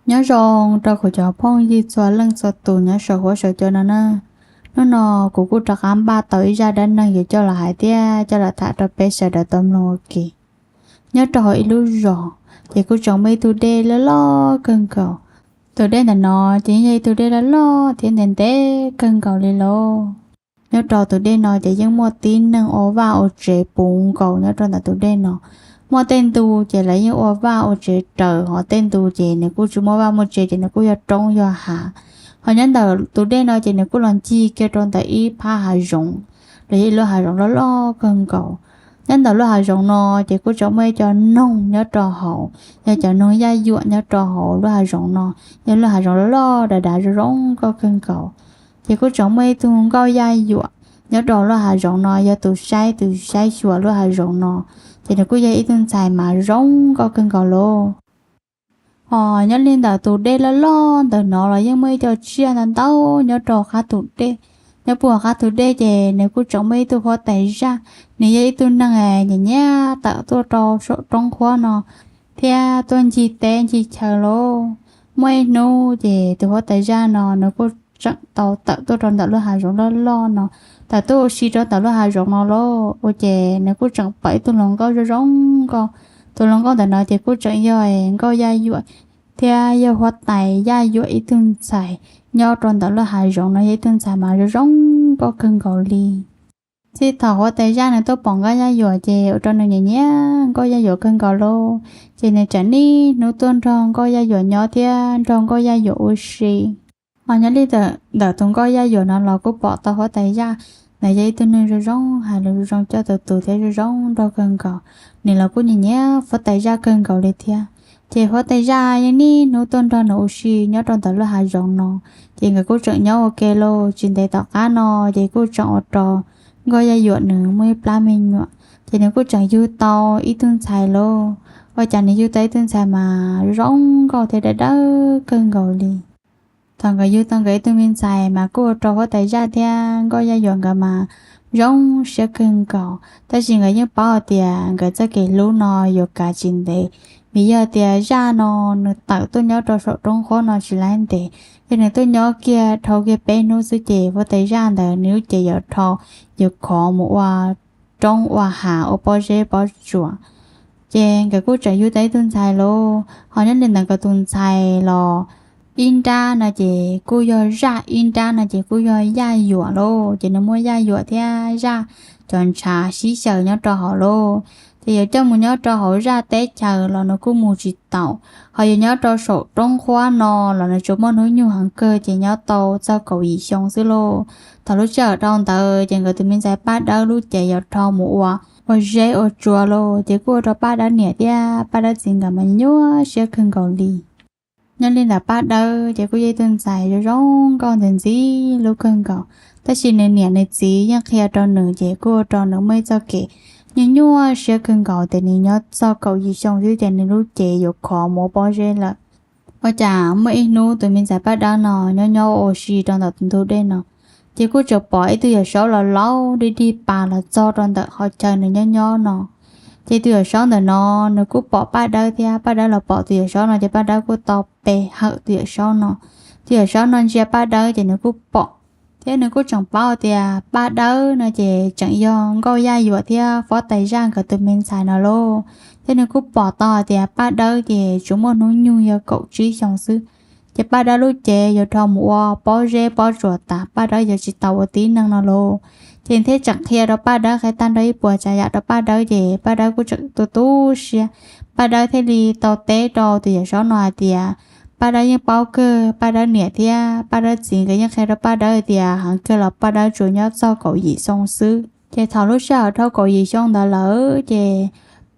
Nyob zoo rau kuv cov phooj ywg txhua leej txhua tus nyob saum huab saum cua no na. Hnub no kuv kuj rov qab npaj tau ib zaj dab neeg yuav coj los hais thiab coj los tham rau peb sawv daws tau mloog ua ke. Nyob rau hauv ib lub zos, ces kuj tseem muaj ib tug dej loj loj kawg nkaus. Tus dej ntawm no ces yeej yog ib tug dej loj loj thiab ntev ntev kawg nkaus li lauj. Nyob rau tus dej no ces yeej muaj tib neeg ua vaj ua tsev puv nkaus nyob rau ntawm tus dej no. Muaj tej ntu ces lawv yeej ua vaj ua tsev raws, ho tej ntu ces nws kuj tsis muaj vaj muaj tsev, ces nws kuj yog roob yog hav. Ho nyob ntawm tus dej no ces nws kuj los ncig kiag rau ntawm ib phab hav zoov, los yog ib lub hav zoov loj loj kawg nkaus. Nyob ntawm lub hav zoov no ces kuj tseem muaj ib co noog nyob rau hauv, yog cov noog yaj yuam nyob rau hauv lub hav zoov no. Yog lub hav zoov loj loj dav dav zoo zoo nkauj kawg nkaus. Ces kuj tseem muaj ib tug nkauj yaj yuam nyob rau lub hav zoov no, yog tus saib, tus saib xyuas lub hav zoov no. Ces nws kuj yog ib tug ntxhais mas zoo nkauj kawg nkaus lauj. Ho nyob li ntawm tus dej loj loj ntawm no los yeej muaj ib co tsiaj ntau ntau nyob rau qab tus dej. Nyob puag qab tus dej ces nws kuj tseem muaj ib tug huab tais zaj, nws yog ib tug neeg nyiam nyiam tawm tuaj rau saum roob huab no thiab tuaj ncig teb ncig chaw lauj. Muaj ib hnub ces tus huab tais zaj no nws kuj tseem tau tawm tuaj rau ntawm lub hav zoov loj loj no, tawm tuaj ua si rau ntawm lub hav zoov no lauj. Ua ces nws kuj tseem pom ib tug hluas nkauj zoo zoo nkauj. Tus hluas nkauj ntawm no ces kuj tseem yog nkauj yaj yuam thiab yog huab tais yaj yuam ib tug ntxhais nyob rau ntawm lub hav zoov no, yog ib tug ntxhais mas zoo zoo nkauj kawg nkaus li. Txij thaum huab tais zaj nws tuaj pom nkauj yaj yuam ces ua rau nws nyiam nyiam nkauj yaj yuam kawg nkaus lauj. Ces nws tseem niaj hnub tuaj nrog nkauj yaj yuam nyob thiab nrog nkauj yaj yuam ua si. Ho nyob li ntawm tus nkauj yaj yuam no los kuj pom tau huab tais zaj, nws yog ib tug neeg zoo zoo, hais lus zoo zoo coj tus tus thiab zoo zoo nraug kawg nkaus. Nws los kuj nyiam nyiam huab tais zaj kawg nkaus li thiab. Ces huab tais zaj yeej niaj hnub tuaj nrog nws ua si nyob rau ntawm lub hav zoov no. Ces nkawd kuj tseem nyob ua ke lauj. Tsis ntev tom qab no ces kuj tseem ua rau nkauj yaj yuam nws muaj ib plab me nyuam. Ces nws kuj tseem yug tau ib tug ntxhais lauj. Ua cas nws yug tau ib tug ntxhais mas zoo nkauj thiab dawb dawb kawg nkaus li. Thaum nkawd yug tau nkawd ib tug me ntxhais mas kuj ua rau huab tais zaj thiab nkauj yaj yuam nkawd mas zoo siab kawg nkaus. Tab sis nkawd yeej paub hais tias nkawd txoj kev hlub no yuav kav tsis ntev, vim yog tias zaj no nws tawm tuaj nyob rau saum roob huab no tsis laib ntev. Yog nws tuaj nyob kiag dhau kiag peb hnub xwb ces huab tais zaj ntawd nws lub cev yuav dhau, yuav khov mus ua roob ua hav ua pob zeb pob tsuas. Ces nkawd kuj tseem yug tau ib tug ntxhais lauj. Ho nyob li ntawd nkawd tus ntxhais los ib nrab no ces kuj yog zaj, ib nrab no ces kuj yog yaj yuam lauj. Ces nws muaj yaj yuam thiab zaj cov ntshav sib xyaw nyob rau hauv lauj. Ces yuav coj mus nyob rau hauv zaj teb chaws los nws kuj mus tsis tau. Ho yuav nyob rau saum roob huab no los nws tsuas muaj hnub nyoog heev kawg ces nyob tau txog kaum yim xyoo xwb lauj. Thaum lub sij hawm dhau ntawd ces nkawd tus me ntxhais Paj Dawb lub cev yuav dhau mus ua, ua zeb ua tsua lauj. Ces kuj ua rau Paj Dawb niam thiab Paj Dawb txiv nkawd mas nyuaj siab kawg nkaus li. Nyob li ntawm Paj Dawb ces kuj yog ib tug ntxhais zoo zoo nkauj ntxim ntxim hlub kawg nkaus, tab sis nws niam nws txiv yeej qhia rau nws ces kuj ua rau nws muaj ib txoj kev nyuaj nyuaj siab kawg nkaus tias nws nyob txog kaum yim xyoo xwb ces nws lub cev yuav khov mus ua pob zeb lawm. Ua cas muaj ib hnub tus me ntxhais Paj Dawb no nyob nyob ua si rau ntawm tus ntug dej no, ces kuj tseem pom ib tug yawm saub los laus dig dig pas los txog rau ntawm qhov chaw nws nyob nyob no. Ces tus yawm saub ntawm no nws kuj pom Paj Dawb thiab Paj Dawb los pom tus yawm saub no ces Paj Dawb kuj tau pe hawm tus yawm saub no. Tus yawm saub no ntsia Paj Dawb ces nws kuj pom thiab nws kuj tseem paub tias Paj Dawb no ces tseem yog nkauj yaj yuam thiab huab tais zaj nkawd tus me ntxhais no lauj. Thiab nws kuj pom tau hais tias Paj Dawb ces tsuas muaj hnub nyoog yog kaum tsib xyoo xwb. Ces Paj Dawb lub cev yuav dhau mus ua pob zeb pob tsuas tas, Paj Dawb yuav tsis tau ua tib neeg no lauj. Ces thiaj tseem qhia rau Paj Dawb, qhia tag nrho ib puas tsav yam rau Paj Dawb ces Paj Dawb kuj tseem tu tu siab. Paj Dawb thiaj li tau teb rau tus yawm saub no hais tias Paj Dawb yeej paub kawg, Paj Dawb niam thiab Paj Dawb txiv nkawd yeej qhia rau Paj Dawb hais tias heev kawg los Paj Dawb tsuas nyob txog kaum yim xyoo xwb. Ces thaum lub sij hawm dhau kaum yim xyoo ntawd lawm ces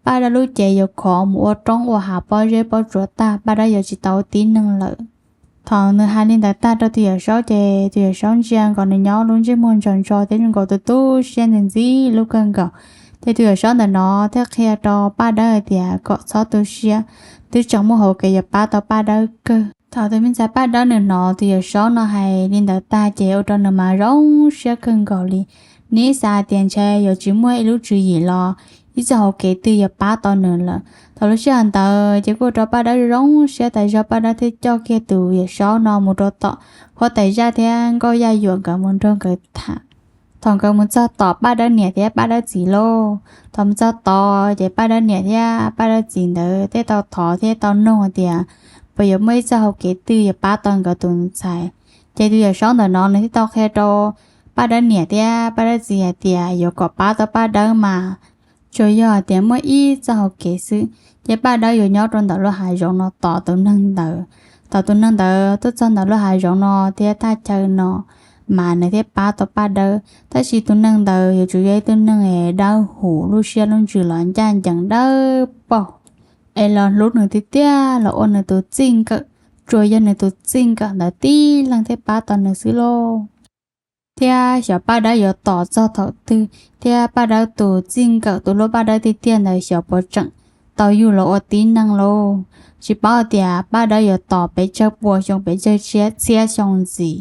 Paj Dawb lub cev yuav khov mus ua roob ua hav pob zeb pob tsuas tag, Paj Dawb yuav tsis tau ua tib neeg lawm. Thaum nws hais li ntawd tag rau tus yawm saub ces tus yawm saub ntsia nkaus nws nyob lub ntsej muag ntsos ntsos thiab zoo nkaus tu tu siab ntxim ntxim hlub kawg nkaus. Ces tus yawm saub ntawm no thiaj qhia rau Paj Dawb hais tias kom txhob tu siab, twb tseem muaj hauv kev yuav pab tau Paj Dawb kawg. Thaum tus me ntxhais Paj Dawb nws hnov tus yawm saub no hais li ntawd tag ces ua rau nws mas zoo siab kawg nkaus li. Nws xav hais tias ntshe yuav tsis muaj ib lub tswv yim los ib txoj hauv kev twg yuav pab tau nws lawm. Thaum lub sij hawm ntawd ces kuj ua rau Paj Dawb zoo siab tas zog, Paj Dawb thiaj coj kiag tus Yawm Saub no mus rau tom huab tais zaj thiab Nkauj Yaj Yuam nkawd mus nrog nkawd tham. Thaum nkawd mus txog tom Paj Dawb niam thiab Paj Dawb txiv lauj, thaum mus txog tod ces Paj Dawb niam thiab Paj Dawb txiv ntawd thiaj tau thov thiab tau nug tias puas yuav muaj ib txoj hauv kev twg yuav pab tau nkawd tus ntxhais. Ces tus Yawm Saub ntawm no nws thiaj tau qhia rau Paj Dawb niam thiab Paj Dawb txiv hais tias yuav kom pab tau Paj Dawb mas tsuas yog tias muaj ib txoj hauv kev xwb, ces Paj Dawb yuav nyob rau ntawm lub hav zoov no tos tus neeg ntawd. Tos tus neeg ntawd tuaj txog ntawm lub hav zoov no thiab thaj chaw no mas nws thiaj pab tau Paj Dawb. Tab sis tus neeg ntawd yuav tsum yog ib tug neeg es dawb huv, lub siab lub ntsws los ncaj ncees dawb paug, es los hlub nws tiag tiag, los ua nws tus txij nkawm, tsuas yog nws tus txij nkawm ntawd tib leeg thiaj pab tau nws xwb lauj. Thiab xyov Paj Dawb yuav tos txog thaum twg thiab Paj Dawb tus txij nkawm, tus hlub Paj Dawb tiag tiag ntawd xyov puas tseem tau yug los ua tib neeg lauj. Tsis paub tias Paj Dawb yuav tos pes tsawg pua xyoo, pes tsawg txhiab xyoo ntxiv.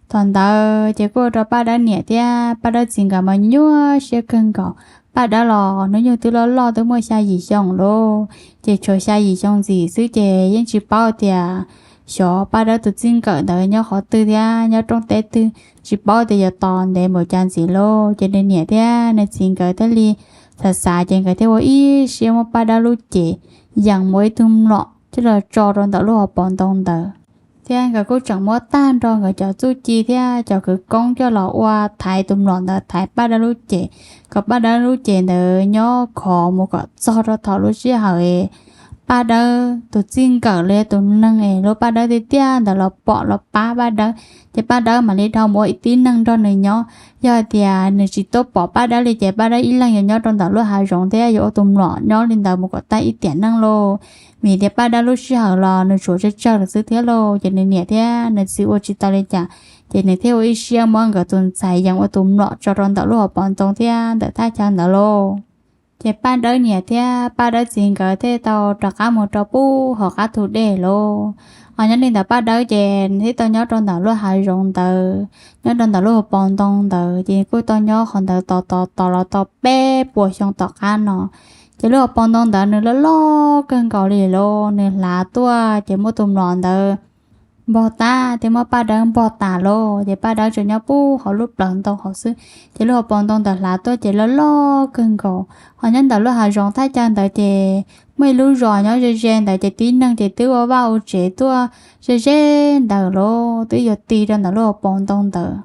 Thaum ntawd ces kuj ua rau Paj Dawb niam thiab Paj Dawb txiv nkawd mas nyuaj siab kawg nkaus. Paj Dawb los hnub nyoog twb loj loj, twb muaj xya yim xyoo lauj, ces tshuav xya yim xyoo ntxiv xwb ces yeej tsis paub tias xyov Paj Dawb tus txij nkawm ntawd nyob qhov twg thiab nyob rooj teb twg, tsis paub tias yuav tos ntev npaum cas ntxiv lauj. Ces nws niam thiab nws txiv nkawd thiaj li xav xav ces nkawd thiaj ua ib siab muab Paj Dawb lub cev yees mus ua ib tug mlom coj los tso rau ntawm lub hauv paus ntoo ntawd. Thiab nkawd kuj tseem muab tag nrho nkawd cov txuj ci thiab cov khawv koob coj los ua thaiv tus mlom ntawd, thaiv Paj Dawb lub cev, kom Paj Dawb lub cev ntawd nyob khov mus kom txog rau thaum lub sij hawm Paj Dawb tus txij nkawm los yog tus neeg es hlub Paj Dawb tiag tiag ntawd los pom los pab Paj Dawb, ces Paj Dawb mam li dhau mus ua ib tib neeg nrog nws nyob. Yog hais tias nws tsis tuaj pom Paj Dawb li ces Paj Dawb ib leeg yuav nyob rau ntawm lub hav zoov thiab yuav ua tus mlom nyob li ntawd mus kom tag ib tiam neej lauj. Vim tias Paj Dawb lub sij hawm los nws tshuav tsawg tsawg lawm xwb thiab lauj. Ces nws niam thiab nws txiv ua tsis tau li cas, ces nws thiaj ua ib siab muab nkawd tus ntxhais yees ua tus mlom tso rau ntawm lub hauv paus ntoo thiab ntawm thaj chaw ntawd lauj. Ces Paj Dawb niam thiab Paj Dawb txiv nkawd thiaj tau rov qab mus rau pub hauv qab thu dej lauj. Ho nyob li ntawd Paj Dawb ces nws thiaj tau nyob rau ntawm lub hav zoov ntawd, nyob rau ntawm lub hauv paus ntoo ntawd ces kuj tau nyob qhov ntawd tos tos tos los tau peb puas xyoo tom qab no. Ces lub hauv paus ntoo ntawd nws loj loj kawg nkaus li lauj, nws hlav tuaj ces muab tus mlom ntawd npog tas thiab muab Paj Dawb npog tas lauj. Ces Paj Dawb tsuas nyob pub hauv lub plawv ntoo hauv xwb, ces lub hauv paus ntoo ntawd hlav tuaj ces loj loj kawg nkaus. Ho nyob ntawm lub hav zoov thaj chaw ntawd ces muaj ib lub zos nyob ze ze ntawd ces tib neeg ces twb ua vaj ua tsev tuaj ze ze ntawd lauj, twb yuav ti rau ntawm lub hauv paus ntoo ntawd.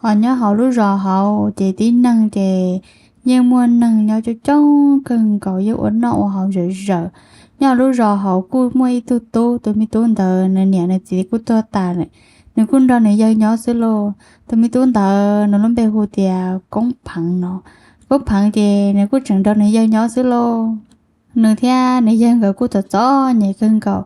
Ho nyob hauv lub zos hauv ces tib neeg ces yeej muaj neeg nyob coob coob kawg nkaus, yeej ua noj ua haus zom zaws. Nyob hauv lub zos hauv kuj muaj ib tug tub, tus me tub ntawd nws niam nws txiv kuj tuag tas lawm, nws kuj nrog nws yawg nyob xwb lauj. Tus me tub ntawd nws lub npe hu tias Koob Pheev no. Koob Pheev ces nws kuj tseem nrog nws yawg nyob xwb lauj. Nws thiab nws yawg nkawd kuj txom txom nyem kawg nkaus,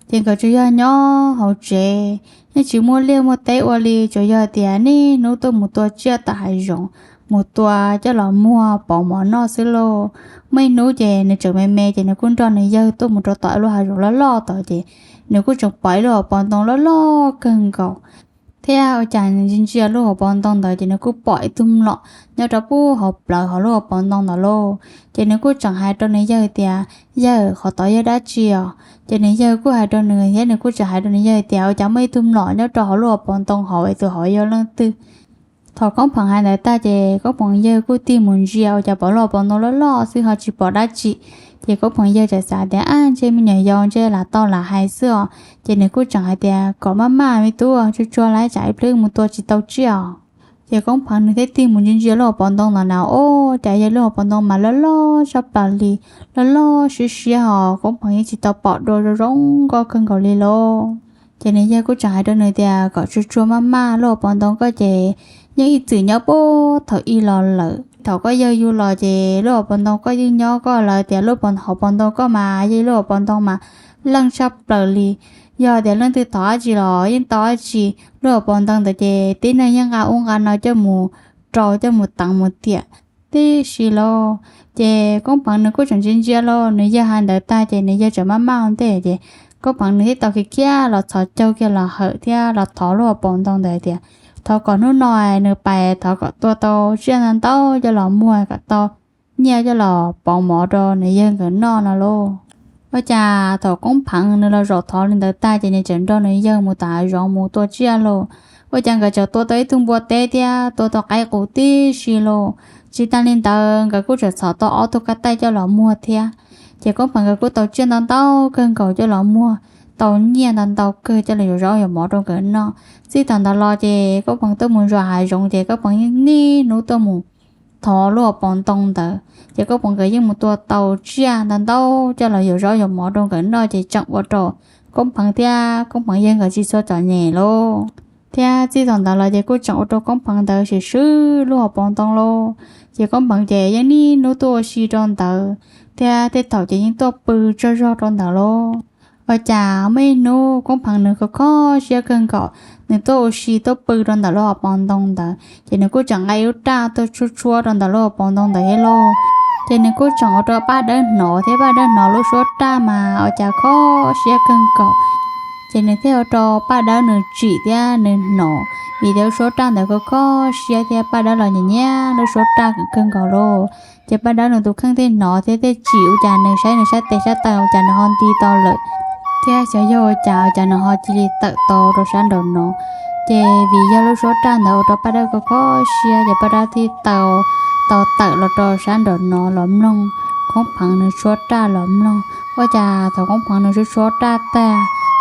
ces nkawd tsuas yog nyob hauv tsev, yeej tsis muaj liaj muaj teb ua li, tsuas yog tias niaj hnub tuaj mus tua tsiaj tom hav zoov, mus tua coj los muag pauv mov noj xwb lauj. Muaj ib hnub ces nws tseem me me ces nws kuj nrog nws yawg tuaj mus rau tom lub hav zoov loj loj tod ces nws kuj tseem pom ib lub hauv paus ntoo loj loj kawg nkaus. Thiab ua cas ntsia ntsia lub hauv paus ntoo ntawd ces nws kuj pom ib tug mlom nyob rau pub hauv plawv hauv lub hauv paus ntoo ntawd lauj. Ces nws kuj tseem hais rau nws yawg tias, Yawg, qhov tod yog dab tsi os? Ces nws yawg kuj hais rau nws thiab nws kuj tseem hais rau nws yawg tias, Ua cas muaj ib tug mlom nyob rau hauv lub hauv paus ntoo hauv es tus hauv yog leej twg? Thaum Koob Pheev hais ntawd tag ces Koob Pheev yawg kuj tig mus ntsia ua cas pom lub hauv paus ntoo loj loj xwb ho tsis pom dab tsi. Ces Koob Pheev yawg tseem xav tias, Ab, ntshe me nyuam yaus ntshe lam tau lam hais xwb os. Ces nws kuj tseem hais tias, Kom maj maj me tub, tsuag tsuag lawm tsam ib pliag mus tua tsis tau tsiaj os. Ces Koob Pheev nws thiaj tig mus ntsia ntsia lub hauv paus ntoo ntawd na, ua cas yog lub hauv paus ntoo mas loj loj tshaj plaws li, loj loj siab siab ho Koob Pheev yeej tsis tau pom dua zoo zoo nkauj kawg nkaus li lauj. Ces nws yawg kuj tseem hais rau nws tias, Kom tsuag tsuag maj maj, lub hauv paus ntoo koj ces yeej ib txwm nyob puag thaum ub los lawm. Thaum koj yawg yug los ces lub hauv paus ntoo koj yeej nyob koj, lawv tias lub hauv paus ntoo koj mas yog lub hauv paus ntoo mas leej tshaj plaws li. Yog tias leej twg thov dab tsi los yeej tau dab tsi. Lub hauv paus ntoo ntawd ces tib neeg yeej nqa ub nqa no coj mus rau, coj mus teev mus tiam tib si lauj. Ces Koob Pheev nws kuj tseem ntsia ntsia lauj, nws yawg hais ntawd tag ces nws yawg tseem maj maj ua ntej ces Koob Pheev nws thiaj tau khiav khiav los txhos caug kiag los hawm thiab los thov lub hauv paus ntoo ntawd tias, Thov kom hnub no nws pais thov kom tua tau tsiaj ntau ntau coj los muag kom tau nyiaj coj los pauv mov rau nws yawg nkawd noj no lauj. Ua cas thaum Koob Pheev nws los zaum thov li ntawd tag ces nws tseem nrog nws yawg mus tom hav zoov mus tua tsiaj lauj. Ua cas nkawd tseem tua tau ib tug npua teb thiab tua tau qaib qus tib si lauj. Tsis tas li ntawd nkawd kuj tseem txhom tau ob tug kab taij coj los muag thiab. Ces Koob Pheev nkawd kuj tau tsiaj ntau ntau kawg nkaus coj los muag, tau nyiaj ntau ntau kawg coj los yuav zaub yuav mov rau nkawd noj. Txij thaum ntawd los ces Koob Pheev tuaj mus zos hav zoov ces Koob Pheev yeej niaj hnub tuaj mus thov lub hauv paus ntoo ntawd. Ces Koob Pheev nkawd yeej mus tua tau tsiaj ntau ntau coj los yuav zaub yuav mov rau nkawd noj ces tseem ua rau Koob Pheev thiab Koob Pheev yawg nkawd tsis txhob txom nyem lauj. Thiab txij thaum ntawd los ces kuj tseem ua rau Koob Pheev ntawd swm swb lub hauv paus ntoo lauj. Ces Koob Pheev ces yeej niaj hnub tuaj ua si rau ntawd, thiab tej thaum ces yeej tuaj pw tsaug zog rau ntawd lauj. Ua cas muaj ib hnub Koob Pheev nws kho kho siab kawg nkaus, nws tuaj ua si tuaj pw rau ntawm lub hauv paus ntoo ntawd ces nws kuj tseem nqa ib lub raj tuaj tshuab tshuab rau ntawm lub hauv paus ntoo ntawd thiab lauj. Ces nws kuj tseem ua rau Paj Dawb hnov thiab Paj Dawb hnov lub suab raj mas ua cas kho siab kawg nkaus. Ces nws thiaj ua rau Paj Dawb nws tsim thiab nws hnov, vim tias lub suab raj ntawd kho kho siab thiab Paj Dawb los nyiam nyiam lub suab raj kawg nkaus lauj. Ces Paj Dawb nws tus kheej thiaj hnov thiab thiaj tsim, ua cas nws saib nws sab tes sab taw ua cas nws ho nti tau lawm. Thiab xyov yog ua cas ua cas nws ho cia li tawm tau rau sab nraum no. Ces vim yog lub suab raj ntawd ua rau Paj Dawb kho kho siab ces Paj Dawb thiaj tau, tau tawm los rau sab nraum no los mloog Koob Pheev nws tshuab raj los mloog. Ua cas thaum Koob Pheev nws tshuab tshuab raj tag,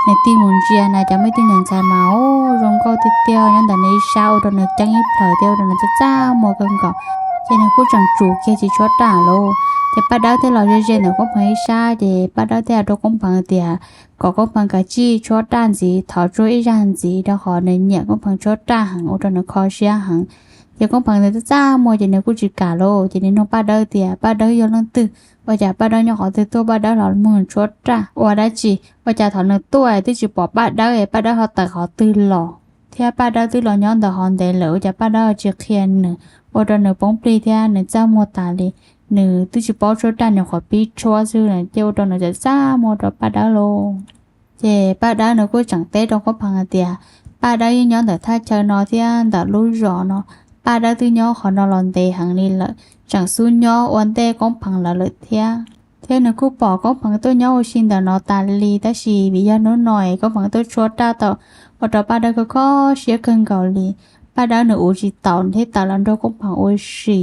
nws tig mus ntsia na cas muaj ib tug niam ntxhais mas ub zoo nkauj tiag tiag nyob ntawm nws ib sab ua rau nws ceeb ib plhaws thiab ua rau nws txaj txaj muag kawg nkaus. Ces nws kuj tseem tsum kiag tsis tshuab raj lauj. Ces Paj Dawb thiaj los ze ze ntawm Koob Pheev ib sab ces Paj Dawb thiaj hais rau Koob Pheev tias kom Koob Pheev kav tsij tshuab raj ntxiv, thov tshuab ib zag ntxiv rau qhov nws nyiam Koob Pheev tshuab raj heev ua rau nws kho siab heev. Ces Koob Pheev nws txaj txaj muag ces nws kuj tsis kam lauj. Ces nws nug Paj Dawb tias Paj Dawb yog leej twg, ua cas Paj Dawb nyob qhov twg tuaj, Paj Dawb los mus tshuab raj ua dab tsi, ua cas thaum nws tuaj twb tsis pom Paj Dawb es Paj Dawb ho tawm qhov twg los. Thiab Paj Dawb twb los nyob ntawm hov ntev lawm ua cas Paj Dawb tsis qhia nws, ua rau nws poob plig thiab nws txaj muag tas li. Nws twb tsis paub tshuab raj, nws nyuam qhuav pib tshuab xwb ces ua rau nws txaj txaj muag rau Paj Dawb lauj. Ces Paj Dawb nws kuj tseem teb rau Koob Pheev hais tias Paj Dawb yeej nyob ntawm thaj chaw no thiab ntawm lub zos no, Paj Dawb twb nyob qhov no los ntev heev li lawm, tseem xub nyob ua ntej Koob Pheev lawv lawm thiab. Thiab nws kuj pom Koob Pheev tuaj nyob ua si ntawm no tas li, tab sis vim yog hnub no es Koob Pheev tuaj tshuab raj tau ua rau Paj Dawb kho kho siab kawg nkaus li. Paj Dawb nws ua tsis taus nws thiaj tawm los nrog Koob Pheev ua si,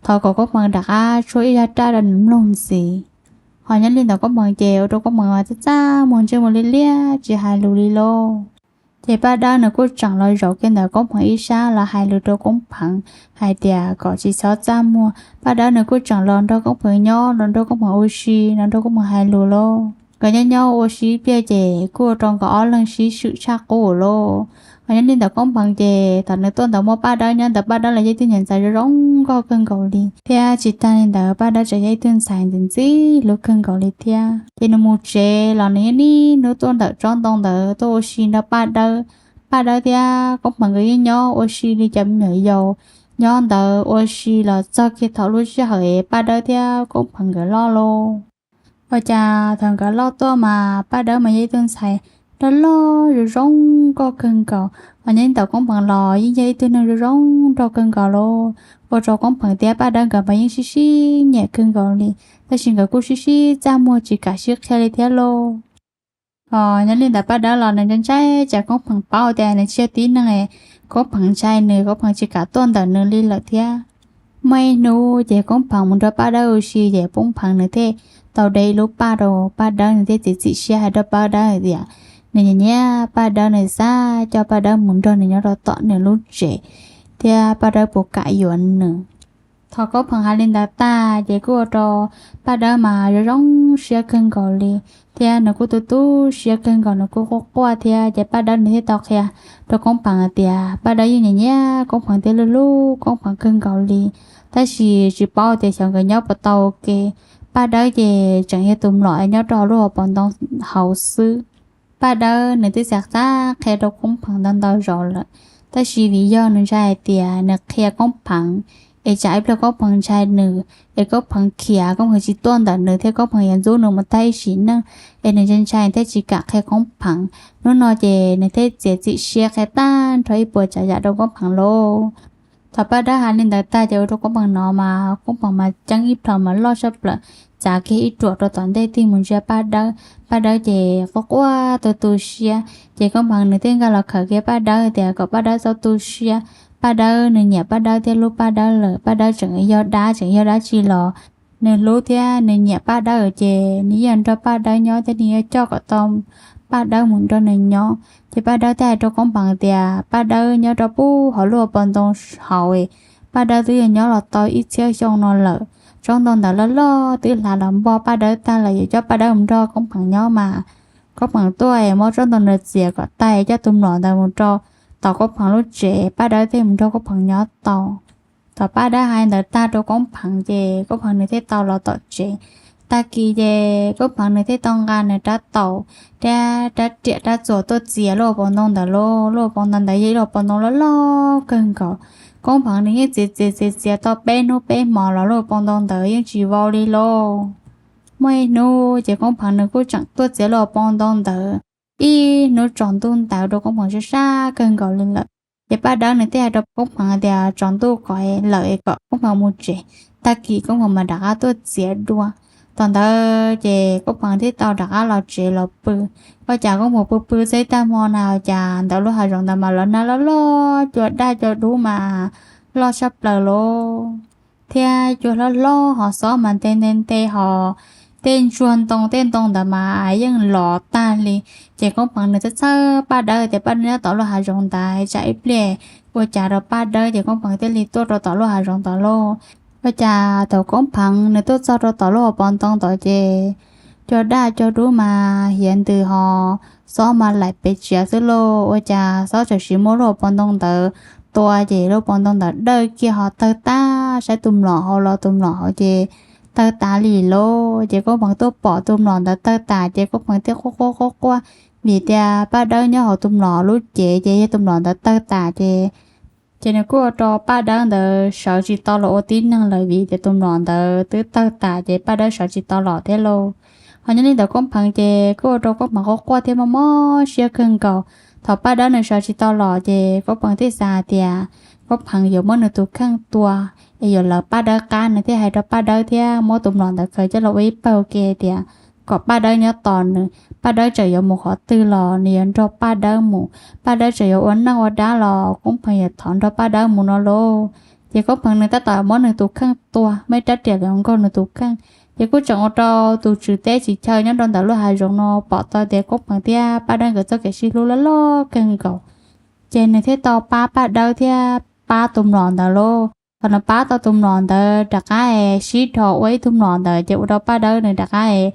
thov kom Koob Pheev rov qab tshuab ib zag raj rau nws mloog ntxiv. Ho nyob li ntawd Koob Pheev ces ua rau Koob Pheev mas txaj txaj muag ntsej muag liab liab tsis hais lus li lauj. Ces Paj Dawb nws kuj tseem los zaum kiag ntawm Koob Pheev ib sab los hais lus rau Koob Pheev hais tias kom tsis txhob txaj muag. Paj Dawb nws kuj tseem los nrog Koob Pheev nyob, los nrog Koob Pheev ua si, los nrog Koob Pheev hais lus lauj. Nkawd nyob nyob ua si ib pliag ces kuj ua rau nkawd ob leeg sib swm tshaj qub lauj. Ho nyob li ntawm Koob Pheev ces thaum nws tuaj ntawd muaj Paj Dawb nyob ntawd, Paj Dawb los yog ib tug niam ntxhais zoo zoo nkauj kawg nkaus li, thiab tsis tag li ntawd Paj Dawb tseem yog ib tug ntxhais ntxim ntxim hlub kawg nkaus li thiab. Ces nws mus tsev los nws yeej niaj hnub tuaj ntawm tsob ntoo ntawd tuaj ua si nrog Paj Dawb. Paj Dawb thiab Koob Pheev nkawd yeej nyob ua si li cov me nyuam yaus, nyob ntawd ua si los txog kiag thaum lub sij hawm es Paj Dawb thiab Koob Pheev nkawd loj lauj. Ua cas thaum nkawd loj tuaj mas Paj Dawb mas yog ib tug ntxhais loj loj zoo zoo nkauj kawg nkaus, ho nyob ntawm Koob Pheev los yeej yog ib tug neeg zoo zoo nkauj kawg nkaus lauj. Ua rau Koob Pheev thiab Paj Dawb nkawd mas yeej sib sib nyiam kawg nkaus li, tab sis nkawd kuj sib sib txaj muag tsis kam sib qhia li thiab lauj. Ho nyob li ntawd Paj Dawb los nws ntshai ntshai tsam Koob Pheev paub tias nws tsis yog tib neeg, Koob Pheev ntshai nws, Koob Pheev tsis kam tuaj ntawm nws li lawm thiab. Muaj ib hnub ces Koob Pheev mus nrog Paj Dawb ua si ces Koob Pheev nws thiaj tau de ib lub paj rau Paj Dawb, nws thiaj txiav txim siab hais rau Paj Dawb hais tias nws nyiam nyiam Paj Dawb, nws xav coj Paj Dawb mus nrog nws nyob rau tom nws lub tsev thiab Paj Dawb puas kam yuav nws. Thaum Koob Pheev hais li ntawd tag ces kuj ua rau Paj Dawb mas zoo zoo siab kawg nkaus li, thiab nws kuj tu tu siab kawg nkaus, nws kuj quaj quaj thiab. Ces Paj Dawb nws thiaj tau qhia rau Koob Pheev hais tias Paj Dawb yeej nyiam nyiam Koob Pheev thiab hlub hlub Koob Pheev kawg nkaus li, tab sis tsis paub tias xyov nkawd nyob puas tau ua ke. Paj Dawb ces tseem yog tus mlom es nyob rau hauv lub hauv paus ntoo hauv xwb. Paj Dawb nws twb xav qab qhia rau Koob Pheev ntau ntau zaus lawm, tab sis vim yog nws ntshai hais tias nws qhia Koob Pheev es tsam ib pliag Koob Pheev ntshai nws es Koob Pheev khiav, Koob Pheev tsis tuaj ntawm nws thiab Koob Pheev yuav ntxub nws mus tag ib sim neej, es nws ntshai ntshai thiaj tsis kam qhia Koob Pheev. Hnub no ces nws thiaj txiav txim siab qhia tag nrho ib puas tsav yam rau Koob Pheev lauj. Thaum Paj Dawb hais li ntawd tag ces ua rau Koob Phees hnov mas Koob Phees mas ceeb ib plho mas loj saj plaws, txav kiag ib ruam rau tom ntej tig mus ntsia Paj Dawb. Paj Dawb ces quaj quaj tu tu siab, ces Koob Phees nws thiaj nkag los khawm kiag Paj Dawb tias kom Paj Dawb txhob tu siab. Paj Dawb nws nyiam Paj Dawb thiab hlub Paj Dawb lawm, Paj Dawb tseem yog dab tseem yog dab tsi los nws hlub thiab nws nyiam Paj Dawb ces nws yeej nrog Paj Dawb nyob thiab nws yeej coj kom tau Paj Dawb mus nrog nws nyob. Ces Paj Dawb thiaj hais rau Koob Phees tias Paj Dawb nyob rau pub hauv lub hauv paus ntoo hauv, Paj Dawb twb yog nyob los tau ib txhiab xyoo no lawm. Tsob ntoo ntawd loj loj twb hlav los npog Paj Dawb tag lawm, yuav coj Paj Dawb mus nrog Koob Phees nyob mas Koob Phees tuaj es muab tsob ntoo ntawd txiav kom tag coj tus mlom ntawd mus rau tom Koob Phees lub tsev, Paj Dawb thiaj mus nrog Koob Phees nyob tau. Thaum Paj Dawb hais ntawd tag rau Koob Phees ces Koob Phees nws thiaj tau los tom tsev. Tag kis ces Koob Phees nws thiaj tau nqa nws rab taus thiab rab riam rab txuas tuaj txiav lub hauv paus ntoo ntawd lauj. Lub hauv paus ntoo ntawd yog ib lub hauv paus ntoo loj loj kawg nkaus. Koob Phees nws yeej txiav txiav txiav txiav tau peb hnub peb hmo los lub hauv paus ntoo ntawd yeej tsis vau li lauj. Muaj ib hnub ces Koob Phees nws kuj tseem tuaj txiav lub hauv paus ntoo ntawd, ib hnub tsaus ntuj ntawd rau Koob Phees sab sab kawg nkaus li lawm. Ces Paj Dawb nws thiaj hais rau Koob Phees tias tsaus ntuj kom lawm es kom Koob Phees mus tsev, tag kis Koob Phees mam rov qab tuaj txiav dua. Thaum ntawd ces Koob Phees thiaj tau rov qab los tsev los pw. Ua cas Koob Phees pw pw txog ib tag hmo na ua cas ntawm lub hav zoov ntawd mas los nag loj loj, cua daj cua dub mas loj saj plaws lauj, thiab cua hlob hlob ho xob mas nte nte nte ho tej ntsuag ntoo tej ntoo ntawd mas yeej lov tag li. Ces Koob Phees nws txhawj txhawj Paj Dawb tias Paj Dawb nyob tom lub hav zoov ntawd tsam ib pliag ua cas rau Paj Dawb, ces Koob Phees thiaj li tuaj rau tom lub hav zoov ntawd lauj. Ua cas thaum Koob Phees nws tuaj txog rau tom lub hauv paus ntoo ntawd ces cua daj cua dub mas hiav ntws ho xob mas laim pes tsiav xwb lauj. Ua cas xob txawm sim muab lub hauv paus ntoo ntawd tua ces lub hauv paus ntoo ntawd dawj kiag ho tawg tag, saib tus mlom hauv los tus mlom hauv ces tawg tas li lauj. Ces Koob Phees tuaj pom tus mlom ntawd tawg tas ces Koob Phees thiaj quaj quaj quaj quaj, vim tias Paj Dawb nyob hauv tus mlom lub cev ces yog tus mlom ntawd tawg tas ces ces nws kuj ua rau Paj Dawb ntawd sawv tsis tau los ua tib neeg lawm, vim tias tus mlom ntawd twb tawg tas ces Paj Dawb sawv tsis tau los thiab lauj. Ho nyob li ntawd Koob Phees ces kuj ua rau Koob Phees quaj quaj thiab mob mob siab kawg nkaus. Thaum Paj Dawb nws sawv tsis tau los ces Koob Phees thiaj xav hais tias Koob Phees yuav muab nws tus kheej tua es yuav lawv Paj Dawb qab, nws thiaj hais rau Paj Dawb thiab muab tus mlom ntawd khaws coj los ua ib pawg ua ke tias kom Paj Dawb nyob tos nws, Paj Dawb tseem yuav mus qhov twg los nws yuav nrog Paj Dawb mus, Paj Dawb tseem yuav ua neej ua dab los Koob Phees yuav thov nrog Paj Dawb mus no lauj. Ces Koob Phees nws tab tom muab nws tus kheej tua, muaj ib rab riam los nkaug nws tus kheej, ces kuj tseem ua rau tus tswv teb tswv chaw nyob rau ntawm lub hav zoov no pom tau tias Koob Phees thiab Paj Dawb nkawd txoj kev sib hlub loj loj kawg nkaus. Ces nws thiaj tau pab Paj Dawb thiab pab tus mlom ntawd lauj. Thaum nws pab tau tus mlom ntawd rov qab es sib dhos ua ib tug mlom ntawd ces ua rau Paj Dawb nws rov qab es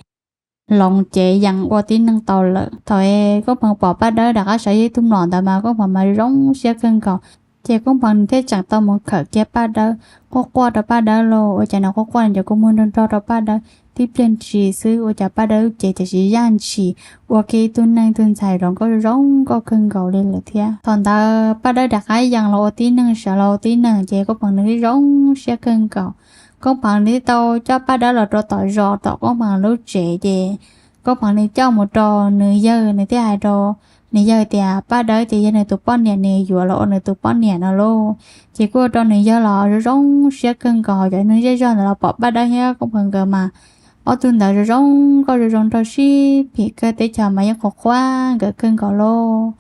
hloov cev yees ua tib neeg tau lawm. Thaum es Koob Phees pom Paj Dawb rov qab sawv yog ib tug mlom ntawd mas Koob Phees mas zoo siab kawg nkaus. Ces Koob Phees nws thiaj tseem tau mus khawm kiag Paj Dawb, quaj quaj rau Paj Dawb lauj. Ua cas nws quaj quaj nws cov kua muag nrog nrog rau Paj Dawb tib pliag ntsis xwb ua cas Paj Dawb lub cev tiam sis yaj ntshis ua kiag ib tug neeg ib tug ntxhais los nkauj zoo nkauj kawg nkaus li lawm thiab. Thaum ntawd Paj Dawb rov qab yees los ua tib neeg, sawv los ua tib neeg ces Koob Phees nws thiaj zoo siab kawg nkaus. Koob Phees nws thiaj tau coj Paj Dawb los rau tom zos tom Koob Phees lub tsev ces Koob Phees nws coj mus rau nws yawg, nws thiaj hais rau nws yawg tias Paj Dawb ces yog nws tus poj niam, nws yuav los ua nws tus poj niam no lauj. Ces kuj ua rau nws yawg los zoo zoo siab kawg nkaus. Cov neeg zej zog ntawd los pom Paj Dawb thiab Koob Phees nkawd mas ob tug ntawd zoo zoo nkauj zoo zoo nraug sib phim kawg, teb chaws mas yeej qhuas qhuas nkawd kawg nkaus lauj.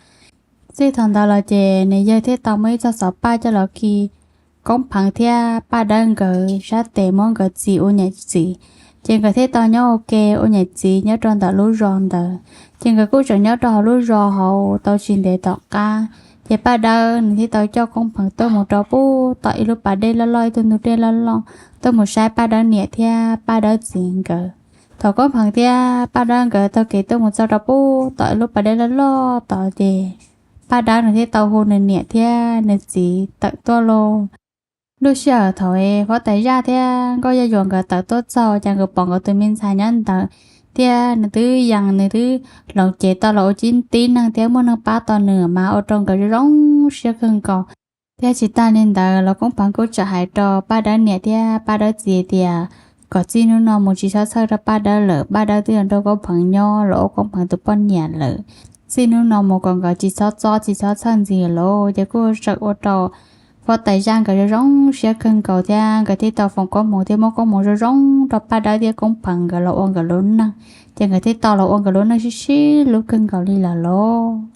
Txij thaum ntawd los ces nws yawg thiaj tau muab ib txoj xov paj coj los khi Koob Phees thiab Paj Dawb nkawd sab tes muab nkawd txis ua niam txiv. Ces nkawd thiaj tau nyob ua ke ua niam txiv nyob rau ntawm lub zos ntawd. Ces nkawd kuj tseem nyob rau hauv lub zos hauv tau tsis ntev tom qab, ces Paj Dawb nws thiaj tau coj Koob Phees tuaj mus rau pub tom ib lub pas dej loj loj, ib tug ntug dej loj loj, tuaj mus saib Paj Dawb niam thiab Paj Dawb txiv nkawd. Thaum Koob Phees thiab Paj Dawb nkawd taug kev tuaj mus txog rau pub tom ib lub pas dej loj loj tod ces Paj Dawb nws thiaj tau hu nws niam thiab nws txiv tawm tuaj lauj. Lub sij hawm thaum huab tais Zaj thiab Nkauj Yaj Yuam nkawd tawm tuaj txog ces nkawd pom nkawd tus me ntxhais nyob ntawd, thiab nws twb yees, nws twb hloov cev tau los ua tib neeg thiab muaj neeg pab tau nws mas ua rau nkawd zoo zoo siab kawg nkaus. Thiab tsis tas li ntawd los Koob Phees kuj tseem hais rau Paj Dawb niam thiab Paj Dawb txiv tias kom txij hnub no mus tsis txhob txhawj rau Paj Dawb lawm, Paj Dawb twb yuav nrog Koob Phees nyob los ua Koob Phees tus poj niam lawm. Txij hnub no mus kom nkawd tsis txhob txob tsis txhob txhawj ntxiv lawm. Ces kuj tseem ua rau Pov tais zaj nkawd zoo zoo siab kawg nkaus thiab nkawd thiaj tau foom koob hmoov thiab muab koob hmoov zoo zoo rau Paj Dawb thiab Koob Pheev nkawd los ua nkawd lub neej. Ces nkawd thiaj tau los ua nkawd lub neej sib sib hlub kawg nkaus li lawm lauj.